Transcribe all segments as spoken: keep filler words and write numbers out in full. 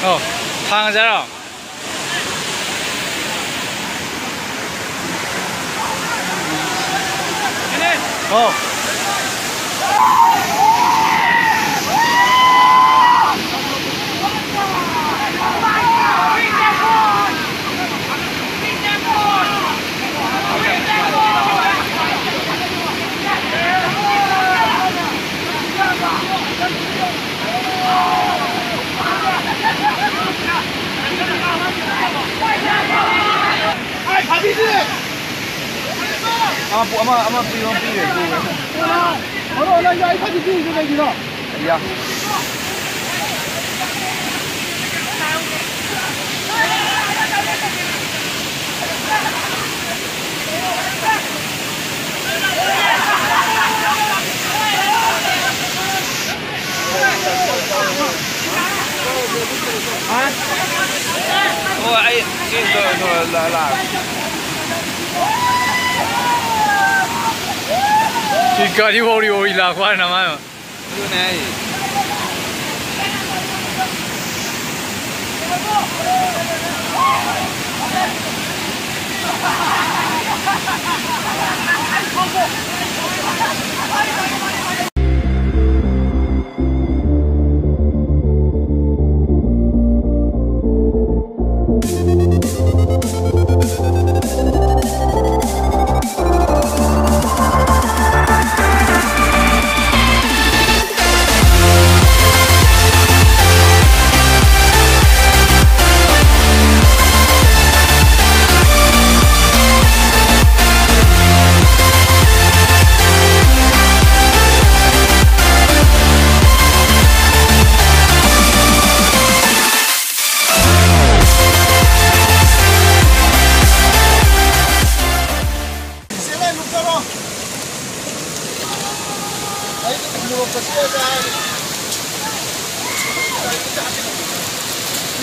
ꯑꯣ, ꯊꯥꯡ ꯆꯥꯔꯣ? ꯑꯣ꯫ ꯑꯃ ꯄꯨ-, ꯑꯃ, ꯑꯃ ꯄꯤꯌꯨ, ꯑꯃ ꯄꯤꯌꯨ꯫ ꯃꯔꯨꯞ, ꯅꯪꯁꯨ ꯑꯩ ꯈꯔꯗꯤ ꯄꯤꯔꯤꯗꯨ ꯀꯩꯒꯤꯅꯣ? ꯑꯌꯥ꯫ ꯍꯥ? ꯑꯣ, ꯑꯩ ꯁꯤ ꯇꯧꯔ, ꯇꯧꯔ ꯂꯥ-, ꯂꯥꯛꯑꯒꯦ꯫ ꯁꯤ ꯒꯥꯔꯤ ꯋꯥꯎꯔꯤ ꯋꯥꯎꯔꯤ ꯂꯥꯛꯄ ꯍꯥꯏꯅ ꯃꯥ꯫ ꯑꯗꯨꯅꯦ ꯍꯥꯏꯁꯦ꯫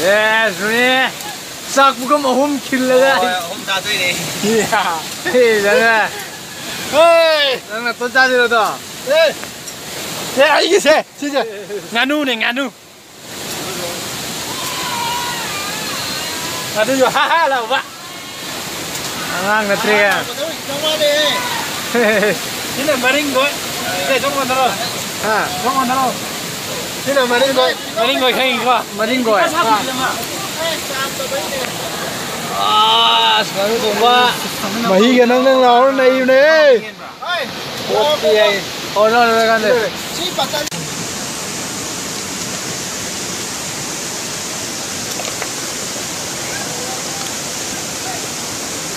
ꯌꯦꯁ, ꯃꯤ꯫ ꯆꯥꯛ ꯄꯨꯈꯝ ꯑꯍꯨꯝ ꯈꯤꯜꯂꯒ꯫ ꯍꯣꯏ, ꯑꯍꯨꯝ ꯆꯥꯗꯣꯏꯅꯦ꯫ ꯏꯌꯥ꯫ ꯑꯦ, ꯅꯪꯅ꯫ ꯍꯦ! ꯅꯪꯅ ꯇꯣꯠ ꯆꯥꯁꯤꯔꯣ ꯑꯗꯣ? ꯑꯦ! ꯁꯦ, ꯑꯩꯒꯤꯁꯦ, ꯁꯤꯁꯦ꯫ ꯉꯥꯅꯨꯅꯦ, ꯉꯥꯅꯨ꯫ ꯑꯗꯨꯁꯨ ꯍꯥ ꯍꯥ ꯂꯥꯎꯕ꯫ ꯑꯉꯥꯡ ꯅꯠꯇ꯭ꯔꯦ꯫ ꯁꯤꯅ ꯃꯔꯤꯡꯈꯣꯏ꯫ ꯁꯦ, ꯁꯣꯝ ꯍꯣꯟꯊꯔꯣ꯫ ꯍꯥ? ꯁꯣꯝ ꯍꯣꯟꯊꯔꯣ꯫ ꯁꯤꯅ ꯃꯔꯤꯡꯈꯣꯏ꯫ ꯃꯔꯤꯡꯈꯣꯏ ꯈꯪꯉꯤꯀꯣ? ꯃꯔꯤꯡꯈꯣꯏ꯫ ꯑꯁ, ꯉꯥꯅꯨ ꯊꯣꯡꯕ꯫ ꯃꯍꯤꯒ ꯅꯪ ꯅꯪ ꯂꯥꯎꯔ ꯅꯩꯕꯅꯦ꯫ ꯄꯣꯠꯇꯤ ꯑꯩ ꯑꯣ, ꯅꯣ, ꯅꯣ, ꯅꯣ, ꯅꯣ꯫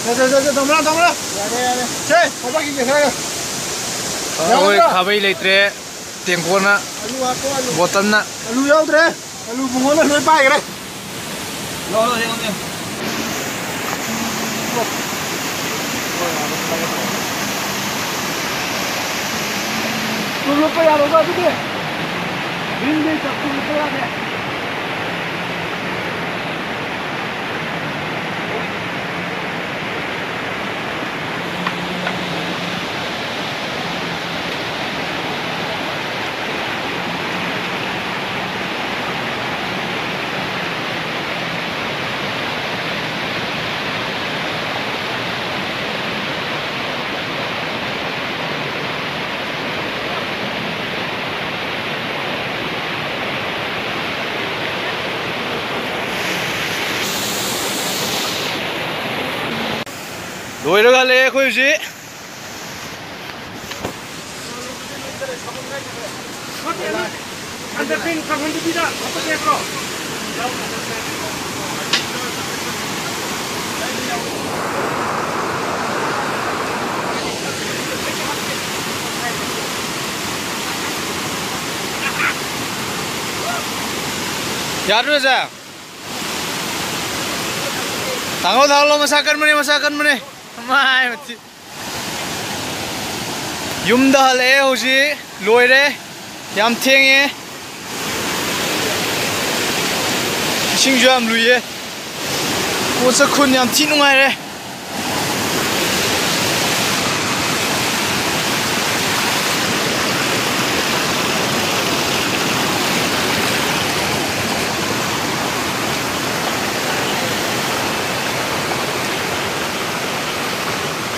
ꯁꯦ, ꯁꯦ, ꯁꯦ, ꯁꯦ, ꯊꯝꯃꯨ ꯂꯥꯎ, ꯊꯝꯃꯨ ꯂꯥꯎ꯫ ꯌꯥꯔꯦ, ꯌꯥꯔꯦ꯫ ꯁꯦ, ꯊꯕꯛꯀꯤꯁꯦ ꯈꯔ ꯑꯩꯈꯣꯏ ꯌꯥꯎꯗ꯭ꯔꯣ? ꯈꯥꯕꯩ ꯂꯩꯇ꯭ꯔꯦ꯫ ꯇꯦꯡꯀꯣꯠꯅ ꯑꯂꯨ ꯍꯥꯞꯄꯣ, ꯑꯂꯨ꯫ ꯕꯣꯇꯜꯅ꯫ ꯑꯂꯨ ꯌꯥꯎꯗ꯭ꯔꯦ꯫ ꯑꯂꯨ ꯕꯨꯡꯉꯣꯅ ꯂꯣꯏ ꯄꯥꯏꯈ꯭ꯔꯦ꯫ ꯂꯥꯛꯑꯣ, ꯂꯥꯛꯑꯣ, ꯌꯦꯡꯉꯣ, ꯌꯦꯡꯉꯣ꯫ ꯇꯨ ꯂꯨꯞꯄ ꯌꯥꯔꯣꯏꯀꯣ ꯑꯗꯨꯗꯤ꯫ ꯒ꯭ꯔꯤꯟꯗꯤ ꯆꯞ ꯇꯨ ꯂꯨꯞꯄ ꯌꯥꯗꯦ꯫ ꯂꯣꯏꯔꯒ ꯍꯜꯂꯛꯑꯦ ꯑꯩꯈꯣꯏ ꯍꯧꯖꯤꯛ꯫ ꯌꯥꯗ꯭ꯔꯣ ꯁꯦ? ꯊꯥꯡꯒꯠꯂꯣ, ꯊꯥꯡꯒꯠꯂꯣ, ꯃꯁꯥ ꯀꯟꯕꯅꯦ, ꯃꯁꯥ ꯀꯟꯕꯅꯦ꯫ ꯃꯥꯏ ꯃꯊꯤ꯫ ꯌꯨꯝꯗ ꯍꯜꯂꯛꯑꯦ ꯍꯧꯖꯤꯛ, ꯂꯣꯏꯔꯦ꯫ ꯌꯥꯝ ꯊꯦꯡꯉꯦ꯫ ꯏꯁꯤꯡꯁꯨ ꯌꯥꯝ ꯂꯨꯏꯌꯦ꯫ ꯄꯣꯠ ꯆꯩ ꯈꯨꯟ ꯌꯥꯝ ꯊꯤ ꯅꯨꯡꯉꯥꯏꯔꯦ꯫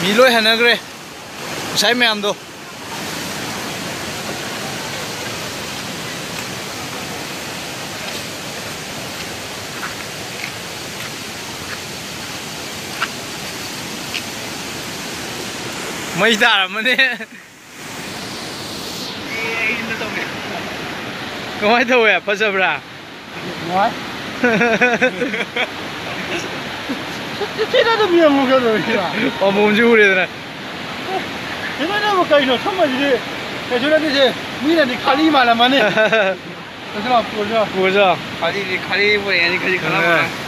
ꯃꯤ ꯂꯣꯏ ꯍꯟꯅꯈ꯭ꯔꯦ ꯉꯁꯥꯏ ꯃꯌꯥꯝꯗꯣ꯫ ꯃꯩ ꯇꯥꯔꯝꯃꯅꯤ꯫ ꯀꯃꯥꯏꯅ ꯇꯧꯋꯦ? ꯐꯖꯕ꯭ꯔꯥ? ꯅꯨꯡꯉꯥꯏ꯫ ꯁꯤ-, ꯁꯤ-, ꯁꯤꯗ ꯑꯗꯨꯝ ꯌꯦꯡꯉꯨ ꯀꯩꯅꯣ, ꯁꯤꯗ꯫ ꯄꯥꯝꯕꯣꯝꯁꯤ ꯎꯔꯦꯗꯅ꯫ ꯁꯤꯗꯅꯕꯨ ꯀꯩꯅꯣ, ꯁꯨꯝꯕꯁꯤꯗꯤ ꯀꯩꯁꯨ ꯅꯠꯇꯦꯁꯦ꯫ ꯃꯤꯅꯗꯤ ꯈꯥꯂꯤ ꯃꯥꯜꯂꯝꯃꯅꯤ꯫ ꯀꯩꯁꯨ ꯂꯥꯛ-, ꯄꯨꯔꯁꯤ ꯂꯥꯛ-, ꯄꯨꯔꯁꯤ ꯂꯥꯛ꯫ ꯈꯥꯂꯤꯗꯤ ꯈꯥꯂꯤ ꯑꯣꯏꯔꯦꯅ ꯈꯜꯂꯤ, ꯈꯜꯂꯝꯃꯣꯏ꯫ ꯑꯥ꯫